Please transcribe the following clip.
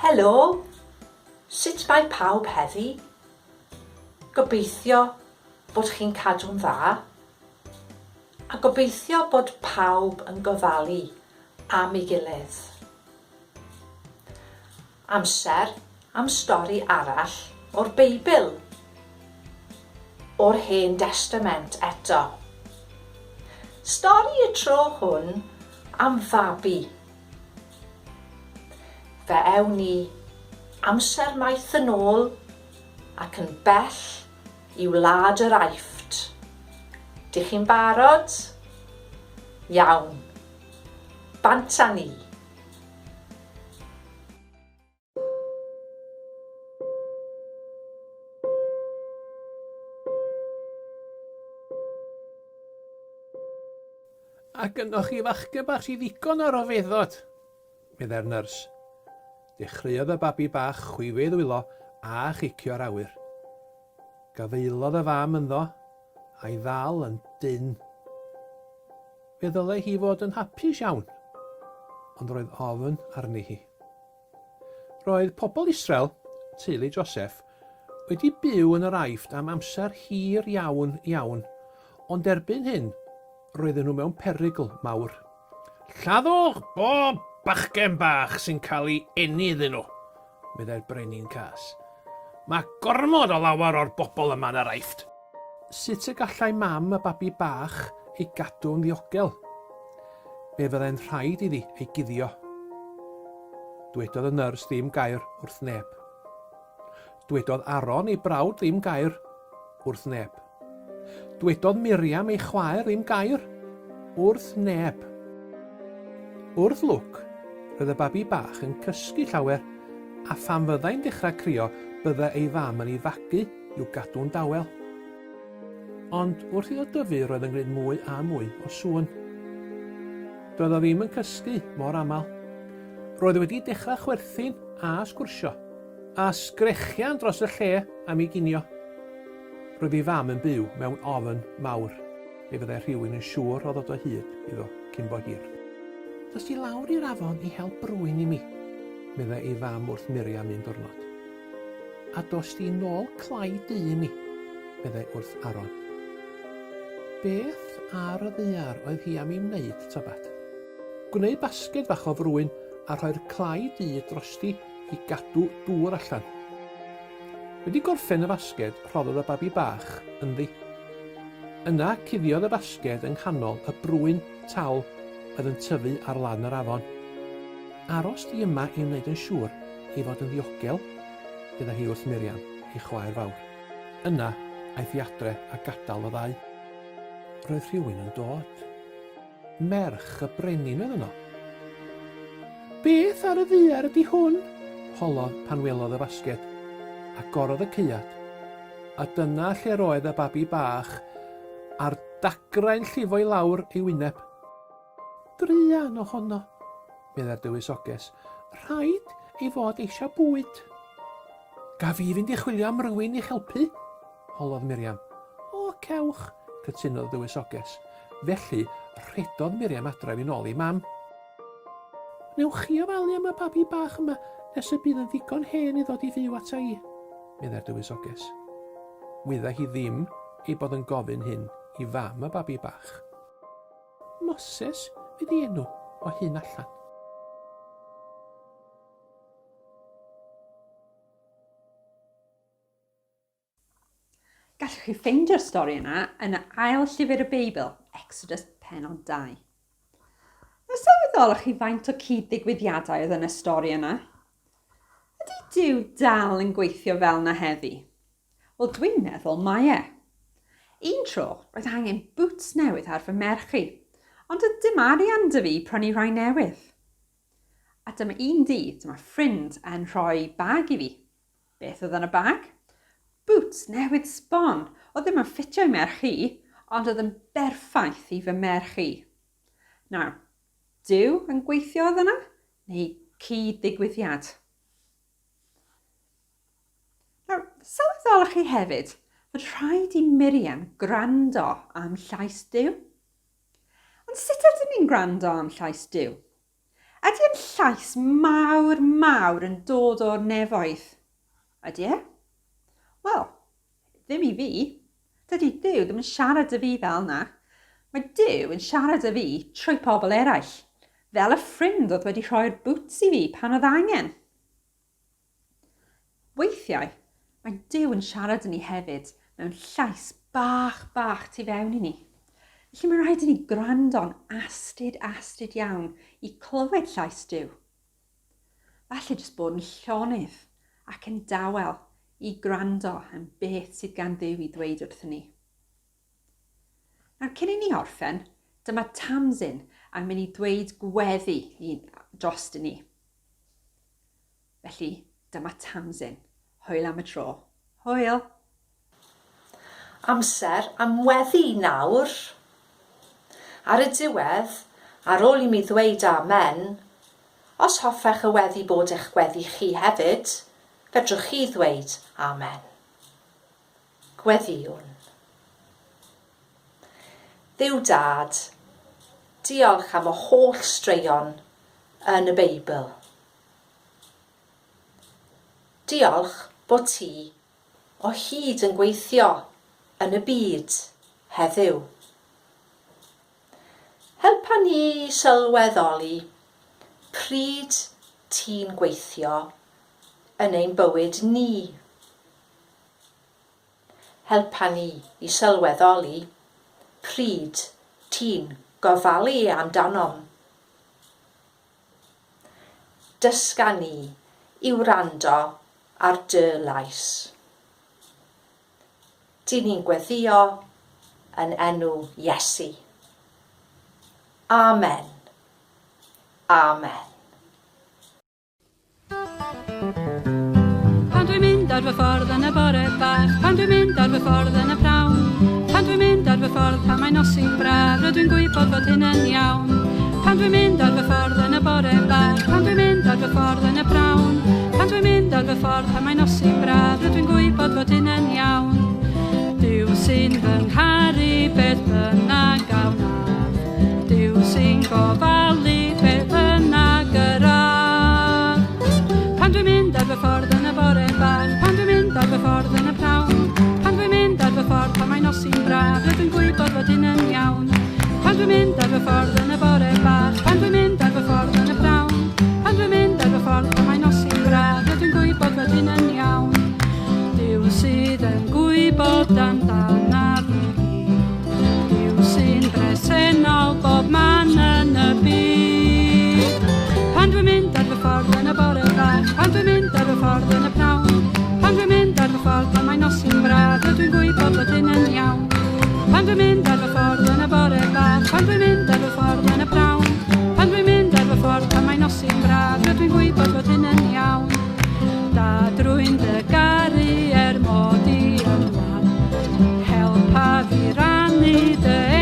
Helo! Sut mae pawb heddi? Gobeithio bod chi'n cadw'n dda. A gobeithio bod pawb yn gofalu am ei gilydd. Amser am stori arall o'r Beibl. O'r Hen Destament eto. Stori y tro hwn am fabi. Fe ewn ni amser maith yn ôl ac yn bell i wlad yr Aifft. Dych chi'n barod? Iawn. Bant â ni. A gynnoch chi fachgen bach sydd ddigon o ryfeddod, meddai'r nyrs. Dechreuodd y babi bach chwifio ei ddwylo a chicio'r awyr. Gafaelodd y fam ynddo, a'i ddal yn dynn. Fe ddylai hi fod yn hapus iawn, ond roedd ofn arni hi. Roedd pobl Israel, teulu Joseff, wedi byw yn yr Aifft am amser hir iawn, iawn, ond erbyn hyn, roedden nhw mewn perygl mawr. Lladdwch bob bachgen bach sy'n cael ei eni iddyn nhw, meddai'r brenin cas. Mae gormod o lawer o'r bobl yma yn yr Aifft. Sut y gallai mam y babi bach ei gadw'n ddiogel? Fe fyddai'n rhaid iddi ei guddio. Dwedodd y nyrs ddim gair wrth neb. Dwedodd Aaron ei brawd ddim gair wrth neb. Dwedodd Miriam ei chwaer ddim gair wrth neb. Wrth lwc, roedd y babi bach yn cysgu llawer, a phan fyddai'n dechrau crio byddai ei fam yn ei fagu i'w gadw'n dawel. Ond wrth iddo dyfu roedd yn gwneud mwy a mwy o sŵn. Doedd o ddim yn cysgu mor aml. Roedd wedi dechrau chwerthin a sgwrsio, a sgrechian dros y lle am ei ginio. Roedd ei fam yn byw mewn ofn mawr. Fe fyddai rhywun yn siŵr o ddod o hyd iddo cyn bo hir. Dos di lawr i'r afon i hel brwyn i mi, meddai ei fam wrth Miriam un diwrnod. A dos di nôl clai du i mi, meddai wrth Aaron. Beth ar y ddaear oedd hi am ei wneud, tybed? Gwneud basged fach o frwyn a rhoi'r clai du drosti i gadw dŵr allan. Wedi gorffen y fasged, rhoddodd y babi bach ynddi. Yna, cuddiodd y fasged yng nghanol y brwyn tal oedd yn tyfu ar lan yr afon. Aros di yma i wneud yn siŵr ei fod yn ddiogel, meddai hi wrth Miriam, ei chwaer fawr. Yna, aeth i adre a gadael y ddau. Roedd rhywun yn dod. Merch y brenin oedd yno. Beth ar y ddaear ydy hwn? holodd pan welodd y fasged. Agorodd y caead, a dyna lle roedd y babi bach a'r dagrau'n llifo i lawr ei wyneb. Druan ohono, meddai'r dywysoges. Rhaid ei fod eisiau bwyd. Gaf fi fynd i chwilio am rywun i'ch helpu? holodd Miriam. O, cewch, cytunodd y dywysoges. Felly, rhedodd Miriam adref i nôl ei mam. Wnewch chi ofalu am y babi bach yma nes y bydd yn ddigon hen i ddod i fyw ata i, meddai'r dywysoges. Wyddai hi ddim ei bod yn gofyn hyn i fam y babi bach. Moses fydd ei enw o hyn allan. Gallwch chi ffeindio'r stori yna yn y ail llyfr y Beibl, Exodus penod 2. Nawr sylweddolwch chi faint o cyd-ddigwyddiadau oedd yn y stori yna? Ydy Duw dal yn gweithio fel na heddi? Wel, dwi'n meddwl mae e. Un tro, roedd angen boots newydd ar fy merch i, ond doedd dim arian 'da fi i prynu rhai newydd. A dyma un dydd, dyma ffrind yn rhoi bag i fi. Beth oedd yn y bag? Boots newydd sbon, oedd ddim yn ffitio i merch i, ond oedd yn berffaith i fy merch i. Nawr, Duw yn gweithio oedd yna, neu cyd-ddigwyddiad? Nawr, sylweddolwch chi hefyd fod rhaid i Miriam gwrando am llais Duw? Ond sut ydyn ni'n gwrando am llais Duw? Ydy e'n llais mawr, mawr yn dod o'r nefoedd? Ydy e? Wel, ddim i fi. Dydy Duw ddim yn siarad â fi fel 'na. Mae Duw yn siarad â fi trwy pobl eraill, fel y ffrind oedd wedi rhoi'r boots i fi pan oedd angen. Weithiau, mae Duw yn siarad â ni hefyd mewn llais bach bach tu fewn i ni. Felly mae'n rhaid i ni gwrando'n astud astud iawn i clywed llais Duw. Falle jyst bod yn llonydd ac yn dawel i gwrando am beth sydd gan Dduw i ddweud wrthyn ni. Nawr, cyn i ni orffen, dyma Tamsin yn mynd i ddweud gweddi i, dros ni. Felly, dyma Tamsin. Hwyl am y tro. Hwyl! Amser am weddi nawr. Ar y diwedd, ar ôl i mi ddweud Amen, os hoffech y weddi bod eich gweddi chi hefyd, fedrwch chi ddweud Amen. Gweddïwn. Dduw Dad, diolch am y holl straeon yn y Beibl. Diolch bod ti o hyd yn gweithio yn y byd heddiw. Helpa ni i sylweddoli pryd ti'n gweithio yn ein bywyd ni. Helpa ni i sylweddoli pryd ti'n gofalu amdanom. Dysga ni i wrando ar dy lais. Dyn ni'n gweddïo yn enw Iesu. Amen. Amen. Pan dwi'n mynd ar fy ffordd yn y bore bach, pan dwi'n mynd ar fy ffordd yn y pnawn, pan dwi'n mynd ar fy ffordd pan mae'n nosi'n braf, rydw i'n gwybod fod hyn yn iawn. Pan dwi'n mynd ar fy ffordd yn y bore bach, pan dwi'n mynd ar fy ffordd yn y pnawn, pan dwi'n mynd ar fy ffordd pan mae'n nosi'n braf, rydw i'n gwybod fod hyn yn iawn. Duw sy'n fy ngharu beth bynnag a wnaf, Duw sy'n gofalu beth bynnag yr af. Pan dwi'n mynd ar fy ffordd yn y bore bach, pan dwi'n mynd ar fy ffordd yn y pnawn, pan dwi'n mynd ar fy ffordd pan mae'n nosi'n braf, rydw i'n gwybod fod hyn yn iawn. Pan dwi'n mynd ar fy ffordd yn y bore bach, pan dwi'n mynd ar fy ffordd yn y pnawn, pan dwi'n mynd ar fy ffordd pan mae'n nosi'n braf, rydw i'n gwybod fod hyn yn iawn. Duw sydd yn gwybod amdanaf i gyd. Duw sy'n bresennol bob man yn y byd. Pan dwi'n mynd ar fy ffordd yn y bore bach, pan dwi'n mynd ar fy ffordd yn y pnawn, pan dwi'n mynd ar fy ffordd pan mae'n nosi'n braf, rydw i'n gwybod bod hyn yn iawn. Pan dwi'n mynd ar fy ffordd yn y bore bach, pan dwi'n mynd ar fy ffordd yn y pnawn, pan dwi'n mynd ar fy ffordd pan mae'n nosi'n braf, rydw i'n gwybod bod hyn yn iawn. Dad, rwy'n dy garu er mod i yn wan. Helpa fi rannu dy